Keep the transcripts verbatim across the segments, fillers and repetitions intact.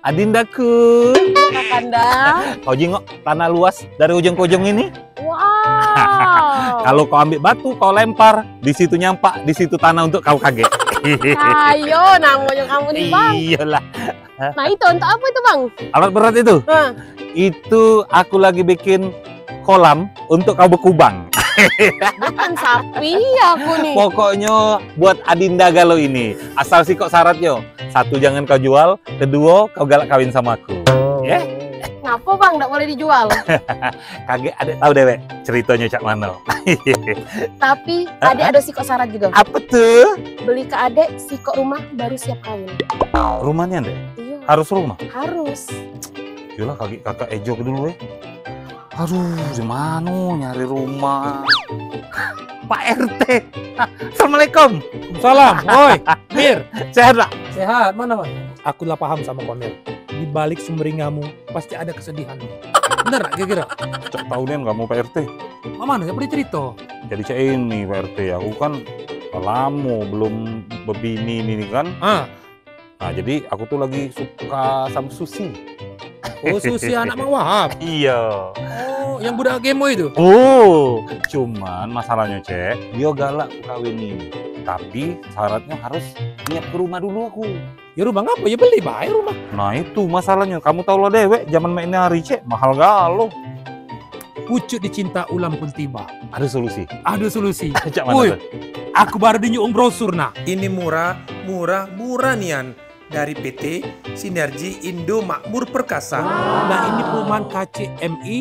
Adindaku. Kakanda. Kau jingok tanah luas dari ujung ke ujung ini? Wow. Kalau kau ambil batu, kau lempar, di situ nyampak, di situ tanah untuk kau kagek. Ayo, namonyo kamu ni, Bang. Iyalah. Nah, itu untuk apa itu, Bang? Alat berat itu? Hah. Itu aku lagi bikin kolam untuk kau bekubang. Bukan sapi aku ni. Pokoknyo buat Adinda Galo ini. Asal sikok syaratnyo. Satu jangan kau jual, keduo kau galak kawin sama aku. Ya? Ngapo, Bang, ndak boleh dijual? Kagek adek tahu dewek ceritonyo cak mano. Tapi adek ado sikok syarat juga. Apa tuh? Beli ke adek sikok rumah baru siap kawin. Rumah nian, Dek? Iyo. Harus rumah? Harus. Yolah, kagek kakak ejo ke dulu, eh. Aduh, di mano nyari rumah? Pak R T. Assalamualaikum. Salam. Woi, Mir. Sehat, Pak? Sehat. Mana, Bang? Aku lah paham sama kau, Mir. Di balik sumringahmu pasti ada kesedihan. Bener tak kira-kira? Cak tahu nian kamu, Pak R T. Mak mano, siapa dia cerita? Jadi cak ini, Pak R T, aku kan lamo belum bebini ini kan. Ah. Nah, jadi aku tuh lagi suka sama Susi. Oh, Susi anak Mang Wahab? Iya. Oh, yang budak kemo itu? Oh, cuman masalahnya, Cek, dia galak ku kawinin. Tapi syaratnya harus nyiap ke rumah dulu aku. Ya rumah ngapo? Ya beli bae rumah. Nah, itu masalahnya. Kamu tahu lah dewek, zaman mek ini hari, Cek, mahal galo. Pucuk dicinta ulam pun tiba. Ada solusi. Ada solusi. Cak mana tuh? Aku baru dinyuung brosur nah. Ini murah, murah, murah nian dari P T Sinergi Indo Makmur Perkasa. Nah, ini perumahan K C M I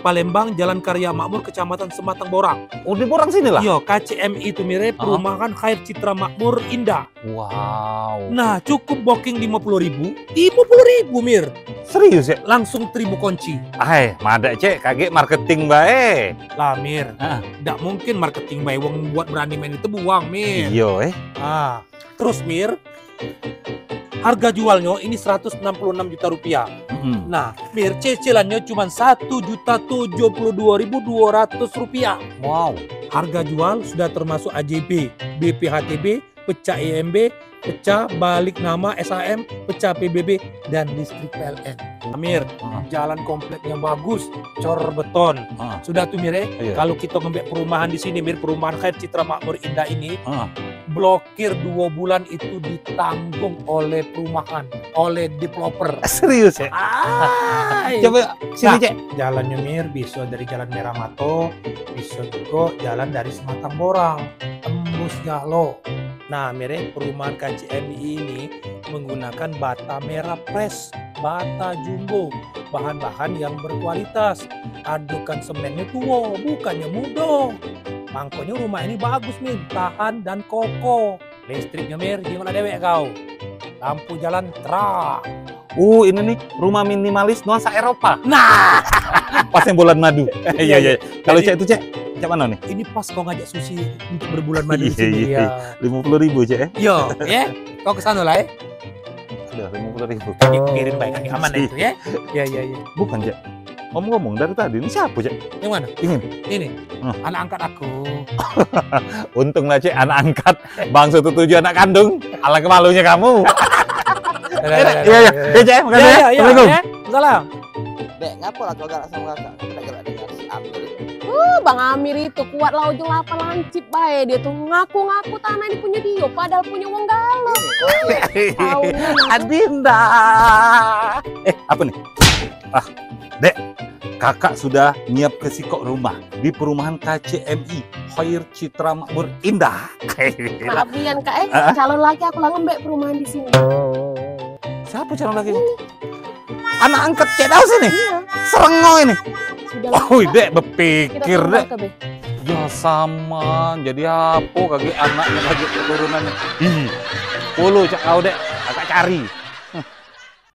Palembang, Jalan Karya Makmur, Kecamatan Sematang Borang. Oh, di Borang sini lah? Iya, K C M I itu mirip perumahan Khair Citra Makmur Indah. Wow. Nah, cukup booking lima puluh ribu. Lima puluh ribu, Mir. Serius ya? Langsung terima kunci. Hai, madak, Cek, kagek marketing bae. Lah, Mir, ndak mungkin marketing bae, wong buat berani main itu buang, Mir. Iyo, eh. Ah, terus, Mir, harga jualnya ini seratus enam puluh enam juta rupiah. Nah, Mir, cicilannya cuma satu juta tujuh puluh dua ribu dua ratus rupiah. Wow. Harga jual sudah termasuk A J B, B P H T B, pecah I M B, pecah balik nama S A M, pecah P B B, dan listrik P L N. Amir, jalan kompleknya bagus, cor beton. Sudah tuh, Mir, eh, kalau kita ngembek perumahan di sini, Mir, perumahan Khair Citra Makmur Indah ini, blokir dua bulan itu ditanggung oleh perumahan, oleh developer. Serius ya? Coba sini, Cek. Jalannya, Mir, bisa dari Jalan Merah Mato, bisa juga jalan dari Sematang Borang, tembus Galo. Nah, Mir, eh, perumahan K C M I ini menggunakan bata merah press, bata jumbo, bahan-bahan yang berkualitas. Adukan semennya tua, bukannya muda. Makanya rumah ini bagus, Mir, tahan dan kokoh. Listriknya, Mir, gimana dewek kau? Lampu jalan terang. Oh, ini nih, rumah minimalis nuansa Eropa. Nah. Pas yang bulan madu. Iya, iya. Kalau Cek itu, Cek, Cek mana nih? Ini pas kau ngajak Susi untuk berbulan madu di sini, iya. Lima puluh ribu, Cek, ya? Iya, ya. Kau ke sana lah, eh. Ada lima puluh ribu. Dipikirin baik, aman itu, ya. Iya, iya, iya. Bukan, Cek. Ngomong-ngomong, dari tadi ini siapa, Cek? Yang mana? Ini. Ini. Anak angkat aku. Untung lah, Cek, anak angkat. Bang Sutu tujuh anak kandung, alangkah malunya kamu. Iya, iya. Ya, Cek, makasih, ya. Iya, iya, iya. Assalamualaikum. Salam. Dek, ngapo lah kau galak sama kakak? Kau dak galak dengan si Amir itu. Uh, Bang Amir itu kuat lah ujung lapan lancip bae dia tuh. Ngaku-ngaku tanah ini punya dia, padahal punya wong Galo. Tahu. Adinda. Eh, apa nih? Ah, Dek, kakak sudah nyiap ke sikok rumah di perumahan K C M I Khair Citra Makmur Indah. Maaf nian, Kak, eh. Calon laki aku lah ngembek perumahan di sini. Siapa calon laki? Ini. Anak angkat Cek Daus ini? Iya. Serengo ini. Sudah lah. Woi, Dek, bepikir, Dek. Ya sama, jadi apa kagek anaknya, kagek keturunannya. Ih, polo cak kau, Dek. Kakak cari.